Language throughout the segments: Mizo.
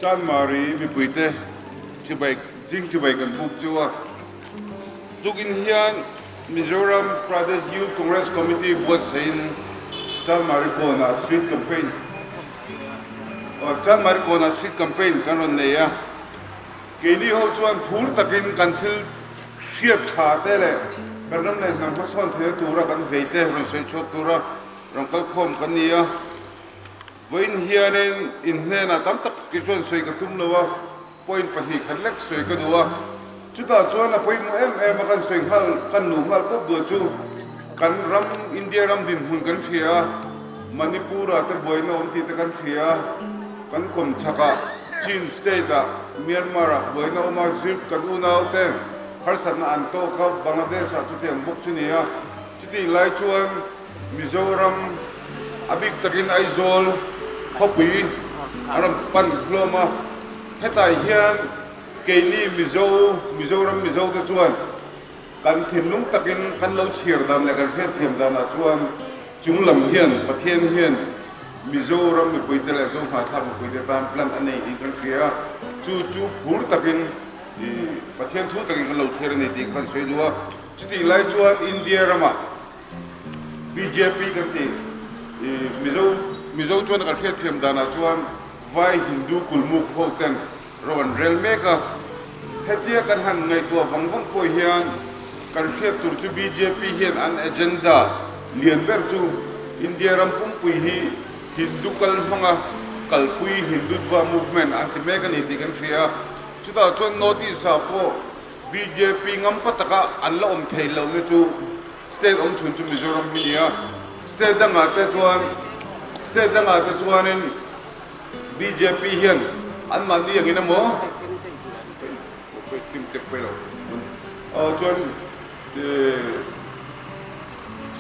Chanmari mipuite chibai zing chibai kan buk chu a. Tukin hian Mizoram Pradesh Youth Congress Committee buatsaihin Chanmari kawnah street campaign Chanmari kawnah street campaign kan rawn nei a. Keini ho chuan phur takin kan thil hriat tha te leh kan ram leh hnam hmasawn theihna tura kan vei te rawn sawi chhuak tura rawn kalkhawm kan ni a. Vawiin hianin in hnenah tam tak ke chuan sawi ka tum lo a, point 2 khat lek sawi ka duh a. Chutah chuan a pawimawh em em a kan sawi nghal kan luh nghal pawp duh chu kan ram India ram dinhmun kan hria a, Manipur-ah te buaina awm tih te kan hria a, kan kawm chhakah Chin state-ah Myanmar-ah buaina awm a, zir kan unau te harsatna an tawk a, Bangladesh-ah chutiang bawk chu ni a. Chutih lai chuan Mizoram a bik takin Aizawl khawpui a rawn pan hlawm a, hetah hian keini Mizo, Mizoram Mizo te chuan kan thinlung takin kan lo chhiar dan leh kan hriatthiam danah chuan chung lam hian Pathian hian Mizoram mipuite leh Zohnahthlak mipuite tan plan a nei tih kan hria a, chu chu phur takin Pathian thu takin kan lo thlir a ni tih ka kan sawi duh a. Chutih lai chuan India ramah BJP kan tih Mizo Mizo chuan kan hriatthiam danah chuan Vai Hindu kulmuk ho ten ro an rel mek a. Hetia kan han ngaihtuah vang vang pawh hian kan hriat tur chu BJP hian an agenda lian ber chu India ram pumpui hi Hindu kal hmanga kalpui Hindutva movement an ti mek a ni tih kan hria a. Chutah chuan North East ah pawh BJP ngam pa taka an la awm thei lohna chu state awm chhun chu Mizoram hi ni a. State dangah te chuan state dangah te chuanin BJP hian anmahni angin emaw chuan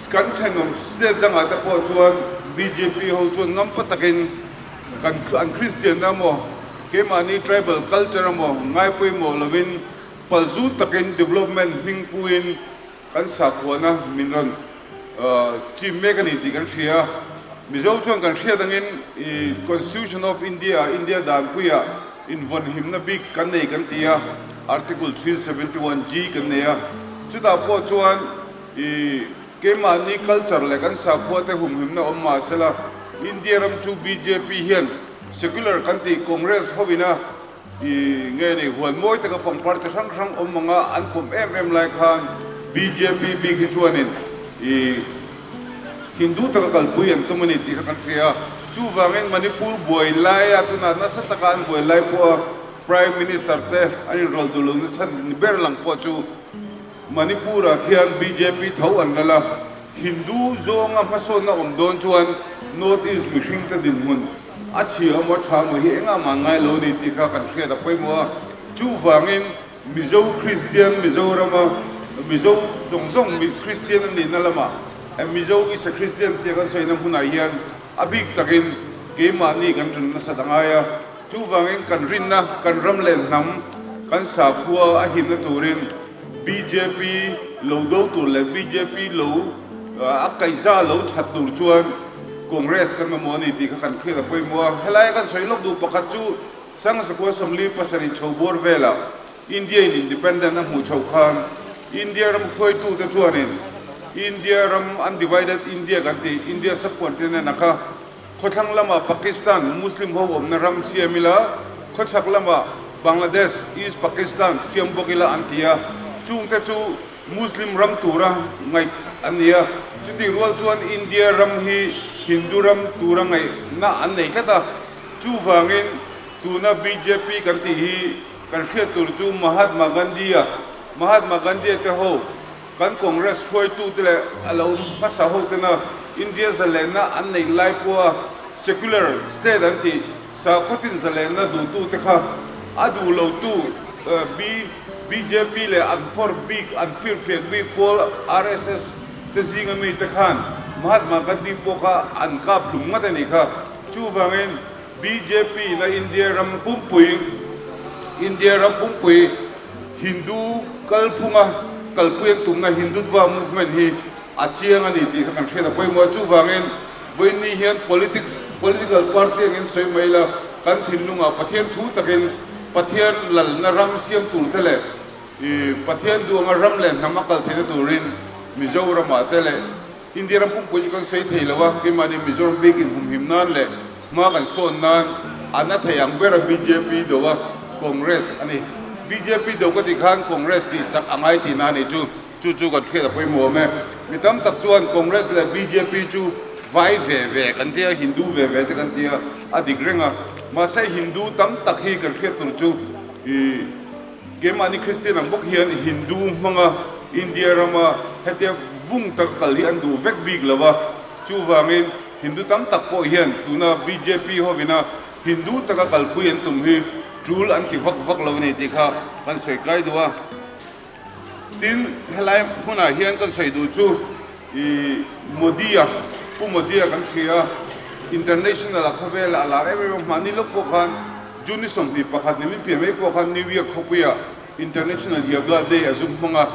kan thenawm state dangah te pawh chuan BJP ho chuan ngam pa takin kan an Christian emaw keimahni tribal culture emaw ngai pawimawh lovin palzu takin development hming puiin kan sakhuana min rawn chim mek a ni tih kan hria. Mizo chuan kan hriat angin Constitution of India India danpuiah invawnhimna bik kan nei kan ti a, Article 371 G kan nei a. Chutah pawh chuan keimahni culture leh kan sakhua te humhimna awm mahsela India ram chu BJP hian secular kan tih Congress hovina nge ni huan mawi taka pangpar chi hrang hrang awm anga an pawm em em lai khan BJP bik hi chuanin Hindu taka kalpui an tum a ni tih kha kan hria a. Chuvangin Manipur buai laia tunah nasa taka an buai lai pawha Prime Minister te an inrawlh duh lohna chhan ni ber lang pawh chu Manipur-ah khian BJP tho an lal a, Hindu zawnga hmasawnna awm dawn chuan North East mihringte dinhmun a chhia emaw a tha emaw hi engah mah ngai lo a ni tih kha kan hriat a pawimawh a. Chuvangin Mizo Kristian Mizorama Mizo zawng zawng Kristian a nihna lamah Mizo is a Christian tia kan sawina hmunah hian a bik takin keimahni kan ṭan nasat a ngai a. Chuvangin kan rinna, kan ram leh hnam, kan sakhua a himna turin BJP lo do tur leh BJP lo a kaihza lo that tur chuan Congress kan mamawh a ni tih kha kan hriat a pawimawh a. Helai kan sawi lawk duh pakhat chu 1947 chho bawr velah India in independent a hmuh chho khan India ram hruaitute chuanin India ram undivided India kan tih India subcontinent a kha khawthlang lamah Pakistan Muslim ho awmna ram siam ila, khawchhak lamah Bangladesh East Pakistan siam bawk ila an ti a, chungte chu Muslim ram tura ngaih an ni a. Chutih rual chuan India ram hi Hindu ram tura ngaihna an nei tlat a, chuvangin tuna BJP kan tih hi kan hriat tur chu Mahatma Gandhi-a, Mahatma Gandhi-a te ho, kan Congress hruaitute leh a lo hmasa ho tena India zalenna an nei lai pawha secular state an tih sakhawtin zalenna duhtute kha a duh lotu BJP leh an for bik an firfiak bik pawl RSS te zinga mite khan Mahatma Gandhi pawh kha an kap hlum ngat a nih kha. Chuvangin BJP na India ram pumpui India ram pumpui Hindu kalphunga kalpui an tumna Hindutva movement hi a chiang a ni tih kha kan hriat a pawimawh a. Chuvangin vawiini hian politics political party angin sawi mai la. Kan thinlungah Pathian thu takin Pathian lalna ram siam tur te leh Pathian duanga ram leh hnam a kal theihna turin Mizoramah te leh India ram pumpui chu kan sawi thei lo a, keimahni Mizoram bik inhumhim nan leh hma kan sawn nan a na thei ang ber a bjp do a Congress a ni. Bjp do ka tih khan Congress tih chak a ngai tihna a nih chu. Chu chu kan hriat a pawimawh awm e. Mi tam tak chuan Congress leh bjp chu vai ve ve kan tia, Hindu ve ve te kan tia, a dik reng a. Mahse Hindu tam tak hi kan hriat tur chu ih keimahni Christian ang bawk hian Hindu hmanga India rama hetia vung taka kal hi an duh vek bik lo a. Chuvangin Hindu tam tak pawh hian tuna bjp hovina Hindu taka kalpui an tum hi tul an ti vak vak lo a ni tih kha kan sawi kai duh a. Tin, helai hmunah hian kan sawi duh chu i Modi-a, Pu Modi-a kan hria a, international-a khawvela a lar em em a, mahni lawk pawh khan June ni 21 ni min piah mai pawh khan New York khawpuia International Yoga Day a zum hmang a.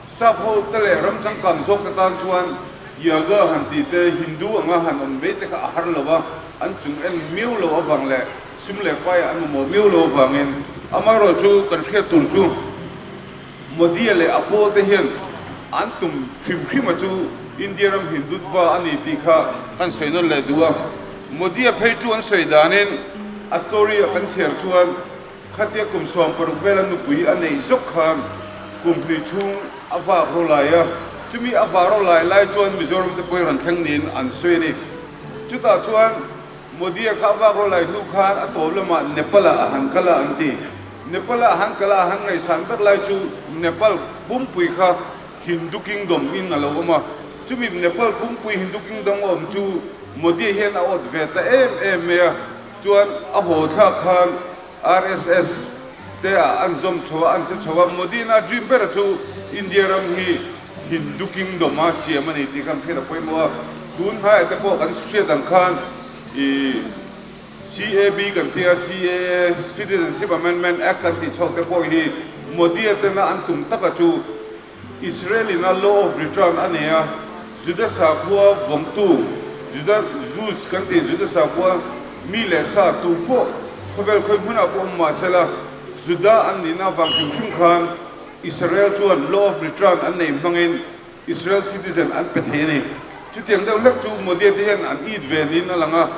Sap ho te leh ram changkang zawk te tan chuan yoga han tih te, Hindu anga han awm mai te kha a har lo a, an chung en miau lo avang leh Sum leh paiah an mamawh miau lo avangin amaherawhchu kan hriat tur chu Modi-a leh a pawl te hian an tum hrim hrim a chu India ram Hindutva a ni tih kha kan sawi nawn leh duh a. Modi-a phei chu an sawi danin a story a kan chhiar chuan khatia kum 60 vela nupui a neih zawk khan kum hnih chhung a vak ro lai a, chumi a vah ro lai lai chuan Mizoram te pawh hi rawn thleng niin an sawi a ni. Chutah chuan. Modi-a kha vak rawh lai hnu khan a tawp lamah Nepal-ah a han kal a an ti. Nepal-ah a han kal a, a han ngaihsan ber lai chu Nepal pumpui kha Hindu Kingdom in a lo awm a. Chumi Nepal pumpui Hindu Kingdom a awm chu Modi-a hian a awt ve ta em em mai a. Chuan a haw thlak khan RSS te ah an zawm chho a, an che chho a. Modi-in a dream ber chu India ram hi Hindu Kingdom a siam a ni tih khan hriat a pawimawh a, tun hnaiah te pawh kan hriat ang khan ih CAB kan tia CAA Citizenship Amendment Act kan tih chho te pawh hi Modi-a tena an tum taka chu Israel in a law of return a nei a, Juda sakhua vawngtu Juda Jews kan tih Juda sakhua mi leh sa tu pawh khawvel khawi hmunah pawh awm mahsela Juda an nihna avang hrim hrim khan Israel chuan law of return an nei hmangin Israel citizen an pe thei a ni. Chutiang deuh hlek chu Modi te hian an it ve niin a lang a.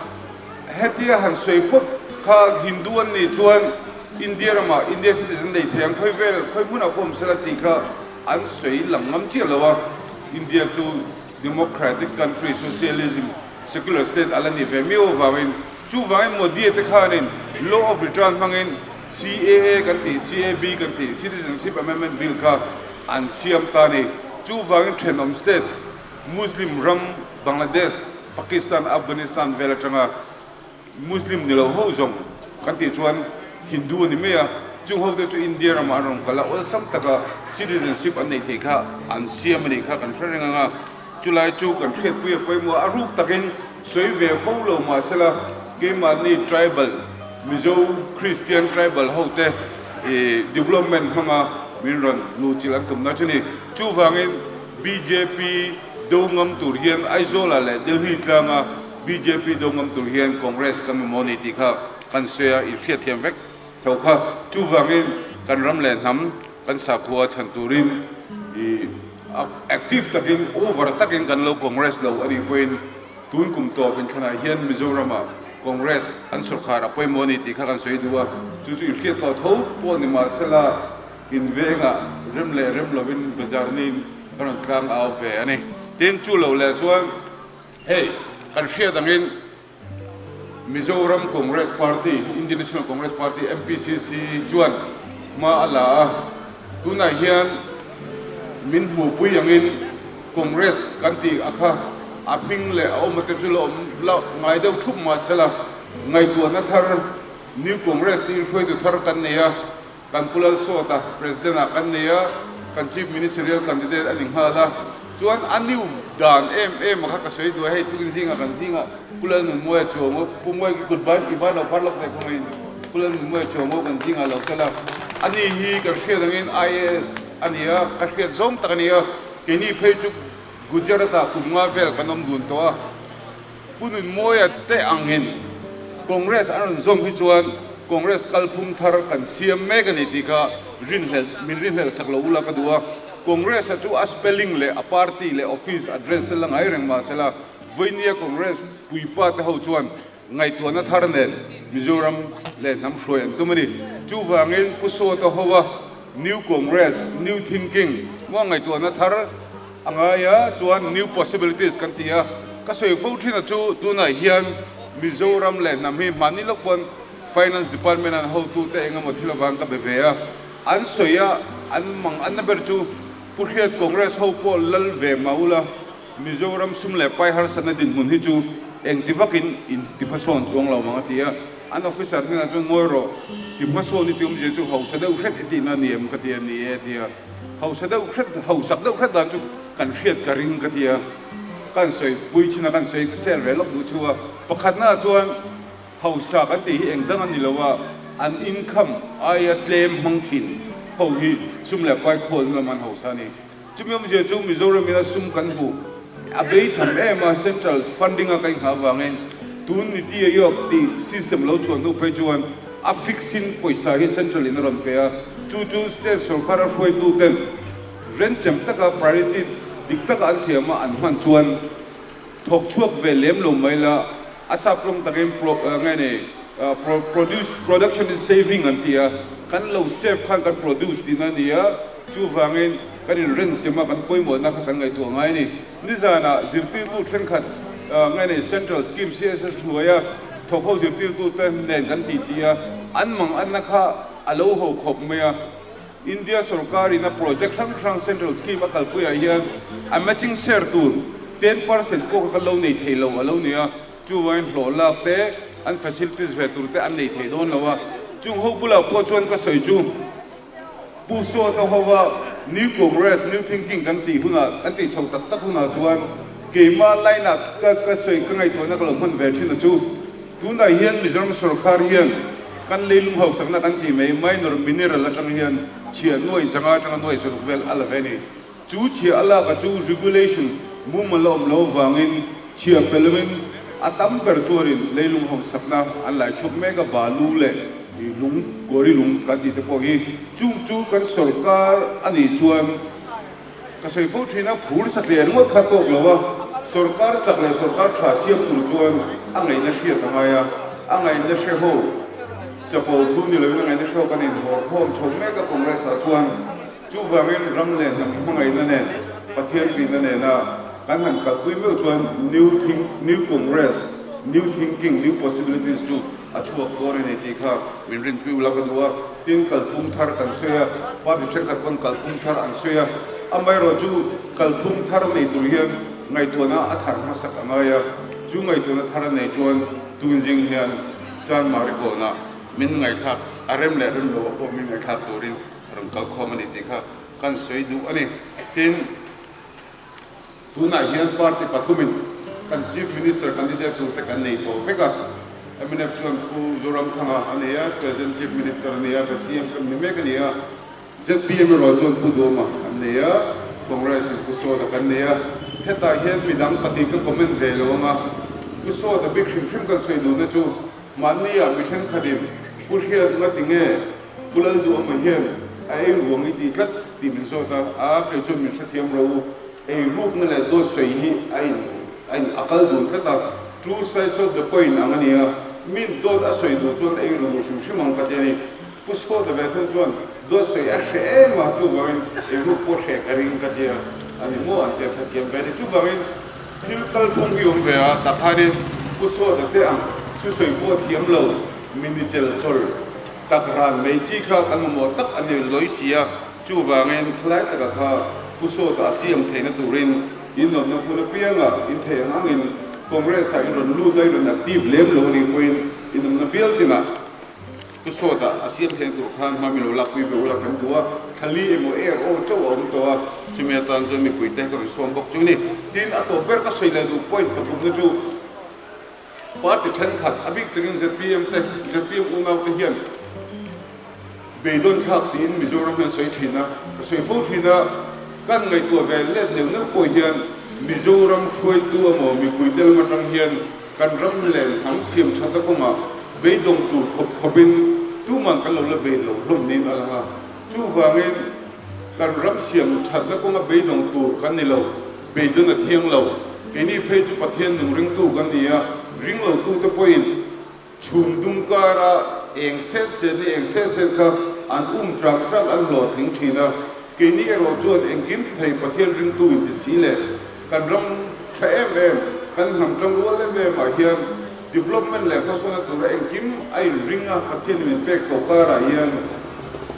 Hetia han sawi pawp kha Hindu an nih chuan India ramah India citizen nei thei ang khawi vel khawi hmunah pawh awm sela tih kha an sawi lang ngam chiah lo a. India chu democratic country, socialism, secular state a la ni ve miau avangin chuvangin Modi te khanin law of return hmangin CAA kan tih, CAB kan tih, Citizenship Amendment Bill kha an siam ta a ni. Chuvangin thenawm state Muslim ram Bangladesh, Pakistan, Afghanistan vel atanga Muslim ni lo ho zawng kan tih chuan Hindu a ni mai a, chung hote chu India ramah an rawn kal a, awlsam taka citizenship an neih theih kha an siam a nih kha kan hre reng ang a. Chulai chu kan hriatpui a pawimawh a, ruk takin sawi ve fo lo mahsela keimahni tribal Mizo Christian tribal hote ih development hmanga min rawn luhchilh an tumna chu ni. Chuvangin bjp do ngam tur hian Aizawlah leh Delhi tlanga bjp do ngam tur hian Congress kan mamawh a ni tih kha kan sawi a, i hriatthiam vek tho kha. Chuvangin kan ram leh hnam kan sakhua chhan turin ih active takin over takin kan lo Congress lo a nih pawhin tun kum tawp inthlanah hian Mizoramah Congress an sawrkhar a pawimawh a ni tih kha kan sawi duh a, chu chu inhriat tawh tho pawh ni mahsela invengah rem leh rem lovin bazar niin ka rawn tlang au ve a ni. Tin, chu lo leh chuan hei kan hriat angin Mizoram Congress Party, Indian National Congress Party, MPCC, chuan hma a la a, tunah hian min hmuhpui angin Congress kan tih a kha a hming leh a awm te chu la awm la ngai deuh thup mahsela ngaihtuahna thar New Congress tiin hruaitu thar kan nei a, Kan Pu Lalsawta President ah kan nei a, kan Chief Ministerial candidate a ni nghal a, chuan a new dan em em a kha ka sawi duh a, hei tukin zingah kan zingah Pu Lalnunmawia Chuango, Pu Mawi ki kut ban i ban lo phar lawk thei khaw ngeiin Pu Lalnunmawia Chuango kan zingah lo tel a, ani hi kan hriat angin IAS a ni a, ka hriat zawng tak a ni a, keini phei chu Gujarat ah kum nga vel kan awm dun tawh a, Pu Nunmawia te angin. Congress an rawn zawm hi chuan Congress kalphung thar kan siam mek a ni tih kha rinhlelh min rinhlelh sak lo ula ka duh a. Congress a chu a spelling leh a party leh office address te la ngai reng mahsela Vainia Congress puipa te ho chuan ngaihtuahna thar nen Mizoram leh hnam hruai an tum a ni. Chuvangin Pu Sawta ho a New Congress, New Thinking maw ngaihtuahna thar a ngai a, chuan New Possibilities kan ti a. Ka sawi fo thin a chu tunah hian Mizoram leh hnam hi hmahni lawk pawn Finance Department an hotute eng emaw thil avang ka be ve a, an sawi a, an mang anna ber chu Pu Hriat Congress ho pawh lal ve mah ula, Mizoram sum leh pai harsatna dinhmun hi chu engti vakin in ti hmasawn chuang lo mang a ti a, an officer hnenah chuan ngawi rawh, ti hmasawn i ti awmzia chu hausa deuh hret i tihna a ni em ka ti a, ni e a ti a, hausa deuh hret, hausak deuh hret dan chu kan hriat ka ring ka ti a, kan sawi pui chin a, kan sawi sel ve lawk duh chu a, pakhatnaah chuan hausa kan tih hi eng dang a ni lo a, an income aia tlem hmang thin ho hi sum leh pai khawlna lam an hausa a ni. Chumi awmzia chu Mizoram ina sum kan hmuh a bei tham em a, central funding a kan nghah avangin tun Niti Aayog tih system lo chhuah hnu phei chuan a fix in pawisa hi central in a rawn pe a, chu chu state sorkar a hruaitu ten renchem taka priority dik taka an siam a an hman chuan thawk chhuak ve lem lo mai la, a sap rawng takin pro nge ni produce production is saving an ti a, kan lo save khan kan produce tihna a ni a, chuvangin kan inrenchem a kan pawimawhna kha kan ngaihtuah ngai a ni. Nizanah zirtirtu thenkhat nge ni Central Scheme CSS hnuaia thawk ho zirtirtute nen kan titi a, an mang anna kha a lo ho khawp mai a, India sorkarin a project hrang hrang Central Scheme a kalpuiah hian a matching share tur 10% pawh kha kan lo nei thei lo a lo ni a, chuvangin hlawh lak te, an facilities ve tur te an nei thei dawn lo a. Chung ho bulah pawh chuan ka sawi chu Pu Sawta hova New Congress, New Thinking kan tih hunah, kan tih chho tak tak hunah chuan keimah line ah ka ka sawi ka ngaihtuahna ka lo hman ve thin a chu tunah hian Mizoram sorkar hian Kan leilung hausakna kan tih mai minor mineral atang hian chhiah nuai zanga atanga nuai zaruk vel a la ve a ni. Chu chhiah a lak a chu regulation mumal a awm lo avangin chhiah pe lovin a tam ber chuanin leilung hausakna an lai chhuak mek a, balu leh lung, kuari lung kan tih te pawh hi chung chu kan sorkar a nih chuan ka sawi fo thin a, phur satliah ringawt kha tawk lo a, sorkar chak leh sorkar tha siam tur chuan a ngaihna hriat a ngai a, a ngaihna hre ho chapo thu ni loin a ngaihna hre ho kan inhawrkhawm chho mek a Congress ah chuan chuvangin ram leh hnam hmangaihna nen Pathian rinna nena kan han kalpui meuh chuan new think new Congress new thinking new possibilities chu a chhuak dawn a ni tih kha min rinpui ula ka duh a, tin kalphung thar kan sawi a, party thenkhat pawn kalphung thar an sawi a, amaherawhchu kalphung thar nei tur hian ngaihtuahna a thar hmasak a ngai a, chu ngaihtuahna thar a nei chuan tunzing hian Chanmari kawnah min ngaihthlak a rem leh rem lo ah pawh min ngaihthlak turin rawn kalkhawm a ni tih kha kan sawi duh a ni. Tin. Tunah hian party pathumin kan Chief Minister candidate tur te kan nei tawh vek a, mnf chuan Pu Zoramthanga a nei a, Present Chief Minister a ni a, ka CM kan ni mek a ni a, zpm erawh chuan Pu Duhawma an nei a, Congress in Pu Sawta kan nei a, hetah hian midang pahnih ka comment ve lo ang a, Pu Sawta bik hrim hrim kan sawi duhna chu mahnia mi thenkhatin Pu Hriat nga tinge Pu Lalduhawma hian a ei ruang i tih tlat tih min zawt a, a kei chuan min hrethiam ro u, ei rukna leh dawt sawi hi a in a in a kal dun tlat a, two sides of the coin ang a ni a, min dawt a sawi duh chuan ei ru duh hrim hrim ang ka ti a ni. Pu Sawta ve thung chuan dawt sawi a hre em a, chuvangin ei ruk pawh hreh ka ring ka ti a, a ni maw an ti a hrethiam ve a ni. Chuvangin thil kal phung hi awm ve a, takhanin Pu Sawta te ang thusawi pawh thiam lo mini chel chawl, Tak ran mai chi kha kan mamawh tak a ni lawi si a, chuvangin khalai taka kha Pu Sawta a siam theihna turin in nawmna hmun apianga in theih ang angin Congress ah in rawn lut a, in rawn active lem lo a nih pawhin in awmna bial tinah Pu Sawta a siam theihna tur khan hma min lo lakpui ve ula kan duh a, thlali emaw air aw chauh a awm tawh a, chumi atan chuan mipuite ka rawn sawm bawk chu ni. Tin, a tawp ber ka sawi leh duh point pathumna chu, Party thenkhat, a bik takin zpm te, zpm unau te hian beidawn thlak tiin Mizoram hian sawi thin a, ka sawi fo thin a, kan ngaihtuah ve let neuh neuh pawh hian Mizoram hruaitu emaw mipui te lam atang hian kan ram leh hnam siam thatna kawngah Beidawng tur khawp khawpin tuman kan lo la bei lo hlawm niin a lang a. Chuvangin kan ram siam thatna kawnga beidawng tur kan ni lo, beidawn a thiang lo. Keini phei chu Pathian nung ringtu kan ni a, ring lotute pawhin chhum dum kara eng set set ni eng set set kha an um tang tang an hlawhtling thin a. Keini erawh chuan engkim ti thei Pathian ringtu inti si leh kan ram tha em em, kan hnam tang rual em em ah hian development leh hmasawnna tura engkim a inring a, Pathianin min pek tawh karah hian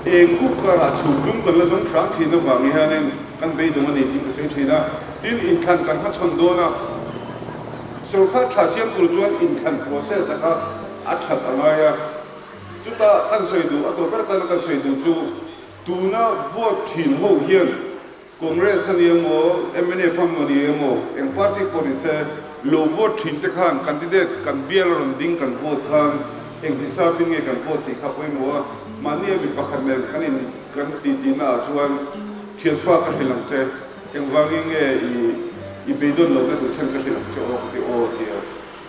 eng kuk karah chhum dum kan la zawng hrang thin avang hianin kan beidawng a ni tih ka sawi thin a. Tin, inthlan kan hmachhawn dawn a, sorkar tha siam tur chuan inthlan process a kha a that a ngai a, chutah kan sawi duh a tawh ber atana kan sawi duh chu tuna vote thin ho hian Congress a ni emaw, mnf a ni emaw, eng party pawh ni se, lo vote thin te khan candidate kan bial a rawn ding kan vote khan eng hisapin nge kan vote tih kha pawimawh a, mahni a mi pakhat nen kan in kan ti tihna ah chuan thianpa ka hrilh ang che, engvangin nge i i beidawn lohna tur chhan ka hrilh ang che aw ka ti aw a ti a.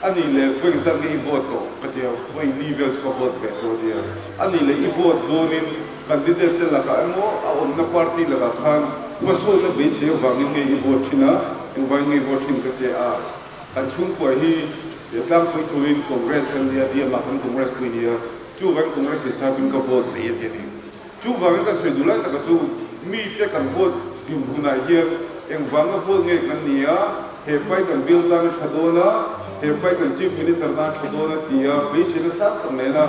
A nih leh vawi zat nge i vote tawh? Ka ti a, vawi li vel chu ka vote ve tawh a ti a. A nih leh i vote dawnin candidate te lakah emaw a awmna party lakah khan hmasawnna beisei avangin nge i vote thin a, engvangin nge i vote thin ka ti a. Kan chhungkua hi tlangpui thuin Congress kan nia ti a, mah kan Congress pui nia, chuvangin Congress hisapin ka vote mai a ti a ni. Chuvangin kan sawi duh lai taka chu mite kan vote dun hunah hian engvanga vote nge kan ni a, he pai kan bill tan a tha dawn a, he pai kan Chief Minister tan a tha dawn a tia beiseina sang tak nena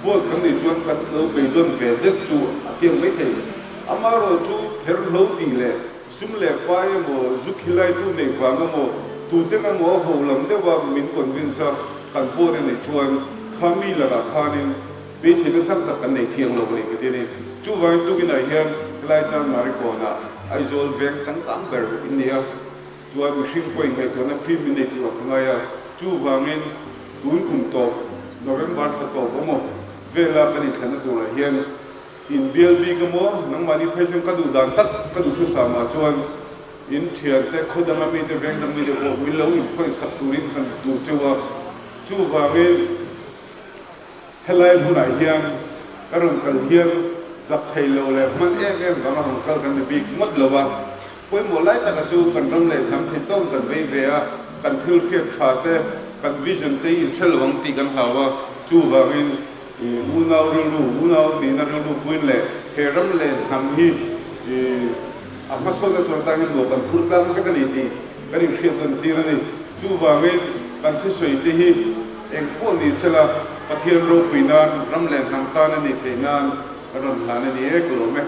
vote kan neih chuan kan lo beidawn ve det chu a thiang mai thei. Amaherawhchu ther hlo tih leh sum leh pai emaw zu khilaitu neih vang emaw tuten emaw a ho lam deuha min convince a kan vote a neih chuan kha mi lakah khanin Beiseina sang tak kan nei thiang lo a ni ka ti a ni. Chuvangin tukinah hian helai chuan Marikawnah Aizawl veng changkang ber in ni a, chuan mihring pawhin ngaihtuahna fim in nei tur a ka ngai a. Chuvangin tun kum tawp November thla tawp emaw vela kan inthlanna turah hian inbial bik emaw nangmahni phei chuan ka duh dan tak ka duh thusamah chuan in thiante khaw danga mite veng dang mite pawh min lo influence sak turin kan duh cheu a. Chuvangin. Helai hmunah hian ka rawn kal hian zak thei lo leh hman em em vanga rawn kal kan ni bik ngawt lo a, pawimawh lai taka chu kan ram leh hnam thei tawng kan vei ve a, kan thil hriat tha te, kan vision te hi inhre lo ang tih kan hlau a, chuvangin unau rilru, unau nihna rilru puin leh he ram leh hnam hi a hmasawnna tur atan hian nuam kan phur tlang vek a ni tih kan inhriat nawn tir a ni. Chuvangin kan thusawi te hi eng pawh ni sela Pathian ropui nan ram leh hnam tan a nih theih nan kan rawn hlan a ni e, ka lawm e.